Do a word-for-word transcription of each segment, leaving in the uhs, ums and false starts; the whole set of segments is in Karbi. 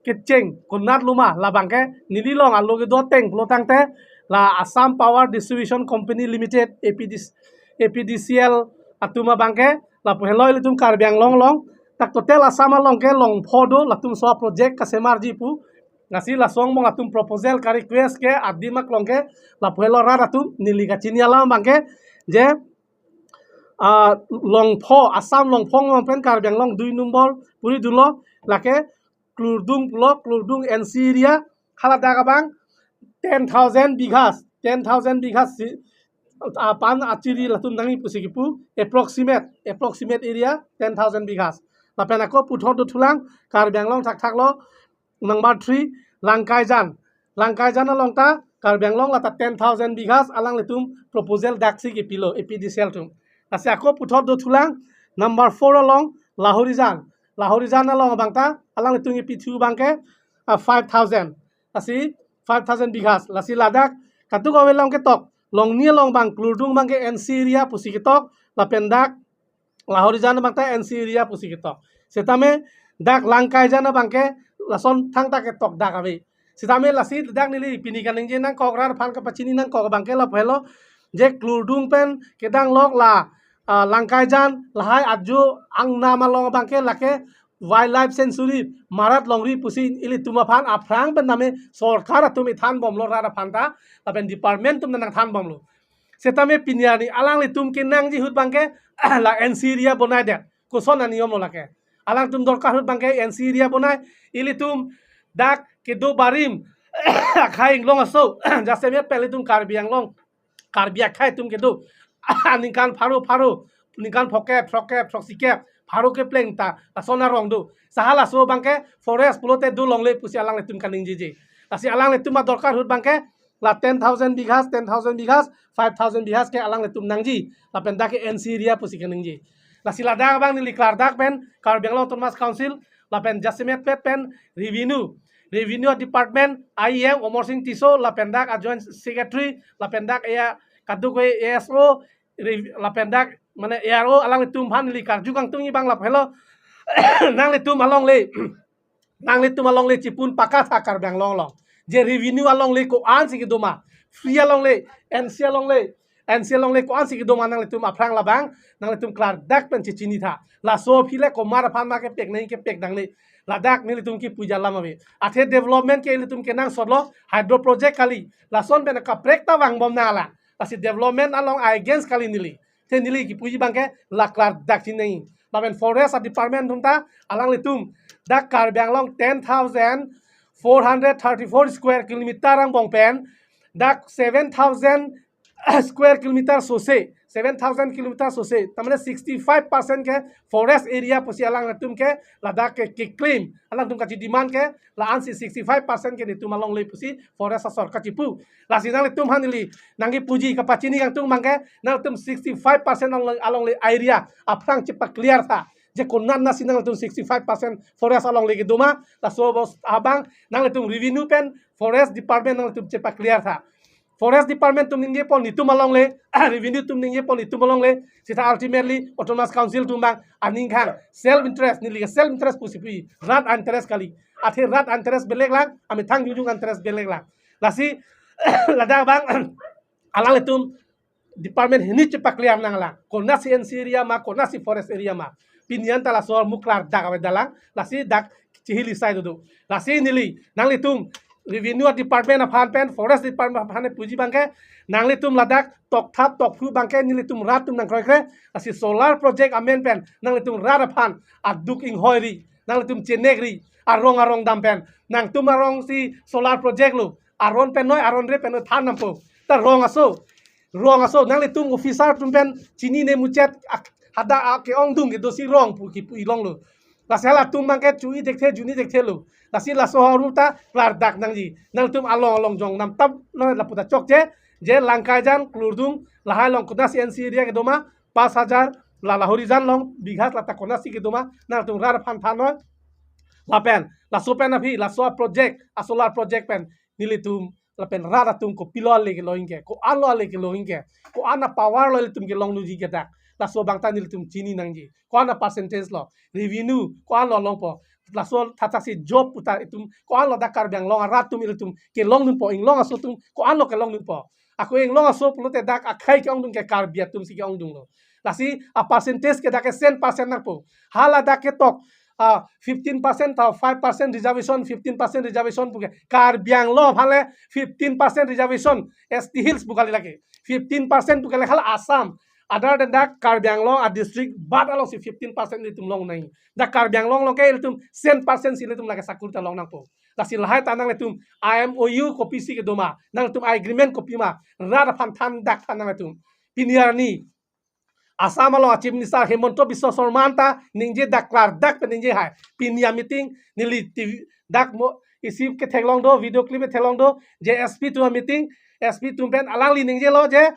kecheng konat loma labangke neli long alo kedo ateng pulo tangte la Assam Power Distribution Company Limited, A P D C, A P D C L atum abangke lapu helo ilitum Karbi Anglong along, dak total Assam along ke long pho do, latum so project kasemarji pu. Lasi lason mong latum proposal ka request ke adim aklong ke lapu helo rat atum neli kachini alam abangke je ah, long pho, Assam long pho along pen Karbi Anglong dui number puri dunlo, lake Klurdung pulo, Klurdung N C area, haladak abang ten thousand bighas, ten thousand bighas si, apan achiri latum nangji pusi kipu, approximate, approximate area ten thousand bighas. Lapen ako puthot dothulang, Karbi Anglong thakthak lo, number three, Langkaijan. Langkaijan along ta Karbi Anglong lata ten thousand bighas alanglitum proposal daksi kepilo A P D C L atum. Lasi ako puthot dothulang, number four along Lahorijan. Lahorijan along abang ta alanglitum kepithu abangke, ah, five thousand. Lasi five thousand bighas. Lasi ladak kadokave along ketok, longni along abang Klurdung abangke N C area pusi ketok, lapen dak Lahorijan abang ta N C area pusi ketok. Setame dak Langkaijan abangke lason thangta ketok dak ave. Setame lasi dak neli pini kaningje nangkok, rat aphan kapachini nangkok abangke lapu helo je Klurdung pen kedang lok la, ah, Langkaijan lahai ajo angnam along abangke lake wildlife sanctuary marat longri pusi ilitum aphan aphrang pen tame sorkar atum ithan bomlo, rat aphan ta lapen department atum nangthan bomlo. Setame pini arni alanglitum kenangji ahut abangke la N C area bonai det. Koson aniyom lo lake? Alangtum dorkar ahut abangke N C area bonai, ilitum dak kedo barim akhai inglong aso, jasemet pen ilitum Karbi Anglong, Karbi akhai atum kedo ningkan pharo pharo, ningkan phokep, throkkep, throksikep, pharo kepleng ta lason arong do. Sahal aso abangke forest pulote dolongle pusi alanglitum kaningjeje. Lasi alanglitum adorkar ahut abangke la ten thousand bighas, ten thousand bighas, five thousand bighas ke alanglitum nangji. Lapen dak ke N C area pusi kaningje. Lasi ladak abang neli klardak pen Karbi Anglong Autonomous Council lapen jasemet pet pen revenue, revenue department I E M Omor Sing Tisso, lapen dak a joint secretary, lapen dak ya kadokave A S O, rev-, lapen dak mane A R O, alanglitum aphan neli karju kangtung abang lapu helo, nanglitum alongle, nanglitum alongle chipun pakatha Karbi Anglong along je revenue alongle ko-ansi kedoma, free alongle, N C alongle, N C alongle ko-ansi kedoma, nanglitum aphrang labang nanglitum klardak pen chechinitha. Laso aphi le komat aphan ma kepek nangji, kepek nangne. Ladak nelitum kipuji alam ave. Athe development ke ilitum kenangsotlo, hydro project kali. Lason pen kaprek ta vangbom nanglang. Lasi development along against kali neli. Te neli kipuji abangke la klardak chinine. Lapen forest department atum ta alanglitum dak Karbi Anglong ten thousand four hundred thirty-four square kilometer angbong pen dak seven thousand square kilometer sose, seven thousand kilometer sose, tamane sixty-five percent ke forest area pusi alanglitum ke ladak ke, ke claim, alangtum kachi demand ke la-ansi sixty-five percent ke netum alongle pusi forest asor kachipu. Lasi nanglitum aphan neli nangkipuji kapachini kangtung abangke, nangtum sixty-five percent along, alongle area aphrang chepa clear tha. Je konat nasi nangtum sixty-five percent forest alongle kedoma, laso abos abang nangtum revenue pen forest department nangtum chepa clear tha. Forest department atum ningjepo netum alongle, revenue atum ningjepo netum alongle, seta ultimately Autonomous Council atum abang aning khang self interest, neli self interest pusi pu, rat interest kali. Athe rat interest belek lang, amethang jongjong interest belek lang. Lasi ladak abang alanglitum department hini chepa clear nanglang. Konatsi N C area ma, konatsi forest area ma. Pini an ta laso muklar dak ave dalang, lasi dak chihili sai dodo. Lasi neli nanglitum revenue department aphan pen, forest department aphan puji abangke, nanglitum ladak tokthap tokphu abangke nelitum rat atum nangkroikre, lasi solar project amen pen nanglitum rat aphan aduk inghoiri, nanglitum chenekri, arong arong dam pen. Nangtum arongsi solar project lo, aron pen noi, aron re pen noi than nampo. Ta rong aso, rong aso, nanglitum officer atum pen chinine muchot ak-, hadak a ke-ongdung kedosi rong pu kipu ilonglo. Lasi halatum abangke chu-i dekthe, ju-i dekthelo. Lasi laso haru ta klardak nangji. Nangtum along along jong namtap lo, lapu ta chokche, je Langkaijan, Klurdung, lahai along konatsi N C area kedoma, pas hajar, la Lahorijan along bighas lata konatsi kedoma, nangtum rat aphan than noi. Lapen laso pen aphi, laso project, a solar project pen nelitum lapen rat atum kopilo ale kelo ingke, ko-an lo ale kelo ingke, ko-an a power lo ilitum kelong nangji ke dak, laso abang ta nelitum chini nangji. Ko-an a percentage lo, revenue ko-an lo longpo. Laso thatsi job puta itum ko-an lo dak Karbi Anglong arat atum ilitum kelongdunpo, inglong aso atum ko-an lo kelongdunpo. Ako inglong aso pulote dak akhei ke-ongdun ke Karbi atum si ke-ongdunlo. Lasi a percentage ke dak ke cent percent nangpo. Hala dak ketok a fifteen percent ta five percent reservation, fifteen percent reservation puke Karbi Anglong hale fifteen percent reservation, S T Hills pu kali lake. Fifteen percent pu kali hala Assam. Other than that, Karbi Anglong a district baad alongsi fifteen percent ilitum longnang. Dak Karbi Anglong along ke ilitum cent percent si ilitum lake sakuri ta longnangpo. Lasi lahai ta nanglitum a M O U kopisi kedo ma, nanglitum a agreement kopi ma, rat aphan than dak than nanglitum. Pini arni Assam along a Chief Minister Himanta Biswa Sarma ta ningje dak klardak pen ningje hai. Pini a meeting neli T V dak mo isi ke theklong do, video clip ke theklong do, J S P atum a meeting, S P atum pen alangli ningjelo je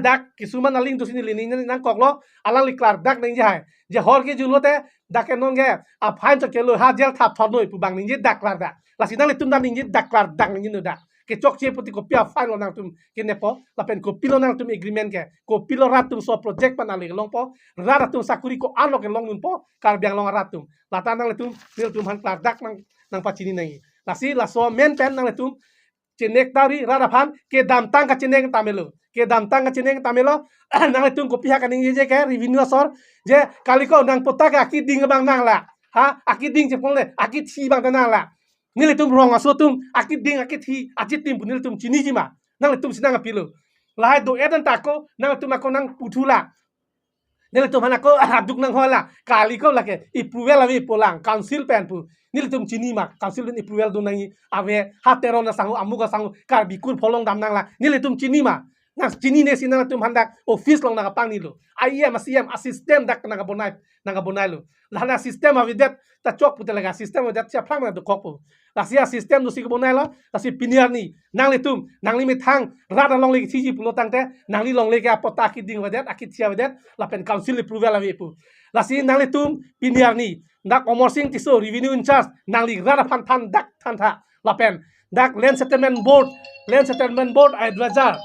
dak kisuman aling dusi neli ningnang koklo, alangli klardak ningje hai. Je hor ke julo te dak ke non ke a fine chot kelo ha jail thap thornoi pu bang ningje dak klardak. Lasi nanglitum dak ningje dak klardak ningje no dak. Kechokche puti kopi a fine lo nangtum kenepo, lapen kopilo nangtum agreement ke, kopilo rat atum so project pen ale longpo, rat atum sakuri ko-an lo kelongdunpo, Karbi Anglong arat atum. Lata nanglitum, nelitum aphan klardak nang nangpachini nangji. Lasi laso amen pen nanglitum chenek tari rat aphan kedamtang kachenek tame lo. Kedamtang kachenek tame lo. Nanglitum kopi ha kaningje je ke revenue asor je kaliko nang patta ke akiding abang nang la. Ha, akiding cheponle, akithi abang ta nang la. Nelitum rong aso atum akiding akithi achitim pu nelitum chiniji ma? Nanglitum si nangpilo. Lahai do-et an ta ako, nanglitum ako nangputhu la. Nelitum aphan ako aduk nanghoi la. Kaliko lake approval ave pu lang, council pen pu. Nelitum chini ma, council pen approval do nangji ave, ha Teron asangho, amuk asangho, Karbi kur pholong dam nang la. Nelitum chini ma? Nang chinine si nangtum aphan dak office along nangpangnilo. A E M, a C E M, a system dak nangkabonai, nangkabonailo. Lahana system avedet ta chok puta lega system avedet si aphrang nangdokokpo. Lasi a system dosi kebonailo, lasi pini arni nanglitum, nangli methang rat alongle kithiji pulo tangte, nangli longle ke apatta akiding avedet, akithi avedet, lapen council approval ave pu. Lasi nanglitum pini arni dak Amarsing Tisso, revenue in charge, nangli rat aphan than dak thantha. Lapen dak Land Settlement Board, Land Settlement Board advisor,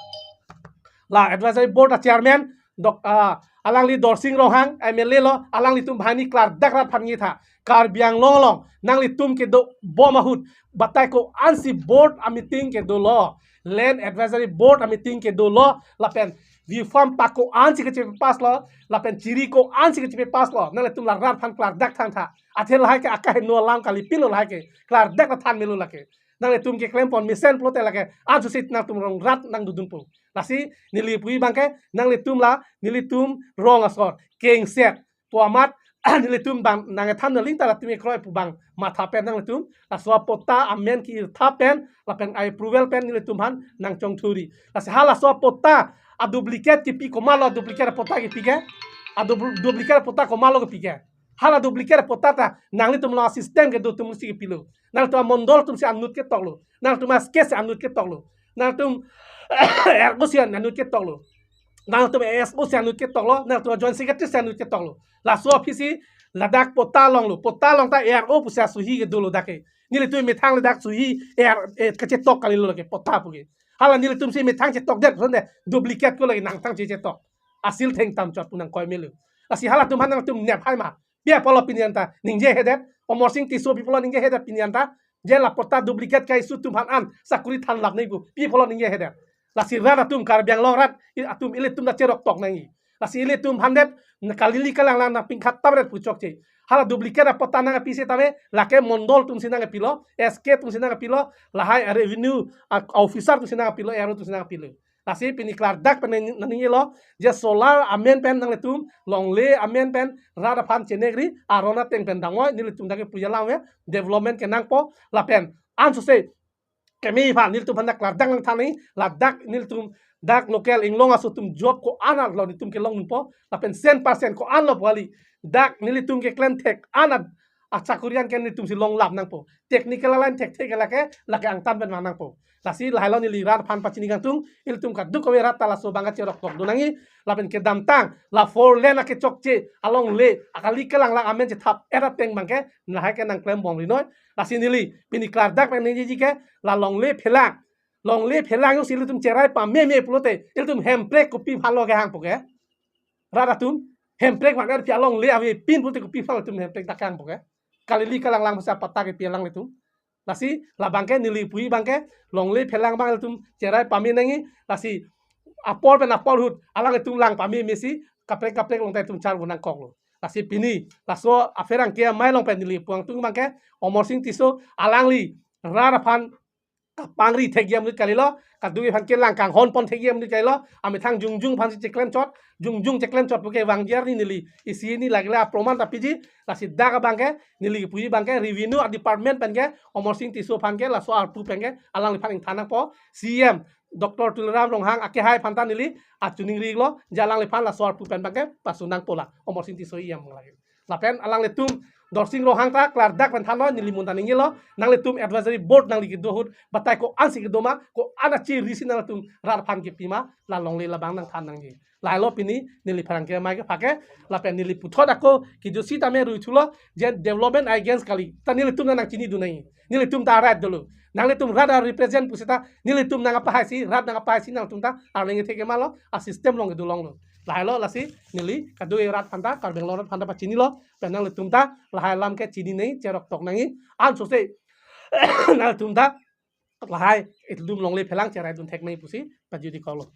la advisory board a chairman, dok, ah, alangli Dorsing Ronghang, M L A lo, alanglitum banghini klardak rat aphan ningjetha. Karbi Anglong along nanglitum kedobom ahut batai ko-ansi board a meeting kedolo, Land Advisory Board a meeting kedolo, lapen view form pak ko-ansi kachepass lo, lapen chiri ko-ansi kachepass lo, nanglitum la rat aphan klardak thantha. Athe lahai ke akaheno alam kalipilo, lahai ke klardak ta than melo lake. Nanglitum keklempon mesen pulote lake ansu sit nangtum rong rat nangdodunpo. Lasi neli puji abang ke nanglitum la, nelitum rong asor kengset pu amat nelitum bang nangkethan nangling ta latum ekroi pu bang matha pen nanglitum laso apatta amen ki-irtha pen lapen a-approval pen nelitum aphan nangchongthuri. Lasi halaso apatta a duplicate kipi, komatlo duplicate apatta kipi ke? A dupl-, duplicate apatta komatlo kipi ke? Hala duplicate apatta ta nanglitum la system kedo atum si kipilo. Nangtum amondol atum si anut ketoklo. Nangtum a-S K si anut ketoklo. Nangtum R O si anut ketoklo. Nangtum S O si anut ketoklo. Nangtum joint secretary si anut ketoklo. Laso aphi si ladak patta longlo. Patta long ta R O pusi asuhi kedolo dak ke. Nelitum methang ladak suhi R, eh, kachetok kalilo lake patta puke. Hala nelitum si methang chetokdet sonde duplicate ko lake nangtang chechetok. Asil thengtam chot pu nangkoi melo. Lasi halatum aphan nangtum nep hai ma? Pi apotlo pini anta ningjehedet? Amarsing Tisso pi apotlo ningjehedet pini anta? Je la patta duplicate ka-issue atum aphan an sakuri thanlap nai pu pi apotlo ningjehedet? Lasi rat atum, Karbi Anglong rat i-, atum ilitum ta cheroktok nangji. Lasi ilitum aphan det kalili kalanglang nangpingkhat tamret pu chokche. Hala duplicate apatta nangpi setame lake mondol atum si nangpilo, S K atum si nangpilo, lahai a-revenue a-officer atum si nangpilo, R O atum si nangpilo. Lasi pini klardak pen nang-, nangnelo, je solar amen pen nanglitum, longle amen pen rat aphan chenekri, aron ateng pen damnoi, nelitum dak ke puja lam ve, development kenangpo, lapen ansose keme aphan nelitum aphan dak klardak nangthan nangji, ladak nelitum dak local inglong aso atum job ko-an lo nelitum kelongdunpo, lapen cent percent ko-an lo pu kali, dak nelitum keklem thek an a-, achakurian ke nelitum si longlap nangpo. Technical line thekthek lake, lake angtan pen vang nangpo. Lasi lahai lo neli rat aphan pachini kangtung, ilitum kadokave rat ta laso abang kacheroktok do nangji, lapen kedamtang la four lane akechokche alongle, akali kelang lang amen chethap-et ateng abang ke, lahai ke nangklembom rinoi. Lasi neli pini klardak pen ningjeji ke, la longle phelang. Longle phelang jongsi ilitum cherai pameme pulote, ilitum hemprek kopi aphanlo kehangpo ke? Rat atum, hemprek mat-er aphi alongle avepin pulote kopi aphanlo ilitum hemprek dak kehangpo ke? kalili kalanglang masa patta kepi alanglitum. Lasi labang ke neli puji abang ke longle phelang abang ilitum cherai pame nangji. Lasi apor pen apor ahut alanglitum lang pame mesi kaprek kaprek along ta itum char gunang koklo. Lasi pini laso apherangke amei along pen neli pu angtung abang ke Amarsing Tisso alangli rat aphan kapangri thekji amonit kalilo, kadokave aphan kelang kanghon pon thekji amonit kalilo, amethang jongjong aphansi cheklem chot, jongjong cheklem chot puke vangji arni neli isi hini lagile aproman ta piji. Lasi dak abang ke neli puji abang ke revenue department pen ke Amarsing Tisso aphan ke laso arpu pen ke alangliphan ingthan nangpo. C M Doctor Tuliram Ronghang akehai aphan ta neli achuning ri lo, je alangliphan laso arpu pen abang ke pasu nangpo la Amarsing Tisso E M lagi. Lapen alanglitum Dorsing Ronghang ta klardak pen thanlo, neli mun ta ningjelo, nanglitum advisory board nangli kedo ahut batai ko-ansi kedo ma, ko-an achi risi nanglitum rat aphan kepi ma, la longle labang nangthan nangji. Lahelo pini neli pherangke amei kephake, lapen neli puthot ako kejut sitame rui thulo, je development against kali, ta nelitum nang chinidun nangji. Nelitum ta right dolo. Nanglitum rat a-represent pusita nelitum nang apahaisi, rat nang apahaisi nangtum ta arleng theke malo, a-system along kedo longlo. Lahelo lasi neli kadokave rat aphan ta, Karbi Anglong rat aphan ta pachinilo, pen nanglitum ta lahai alam ke chini nangji, cherok tok nangji, ansose nanglitum ta lahai ilitum longle phelang cheraidun thek nangji pusi pajudi koklo.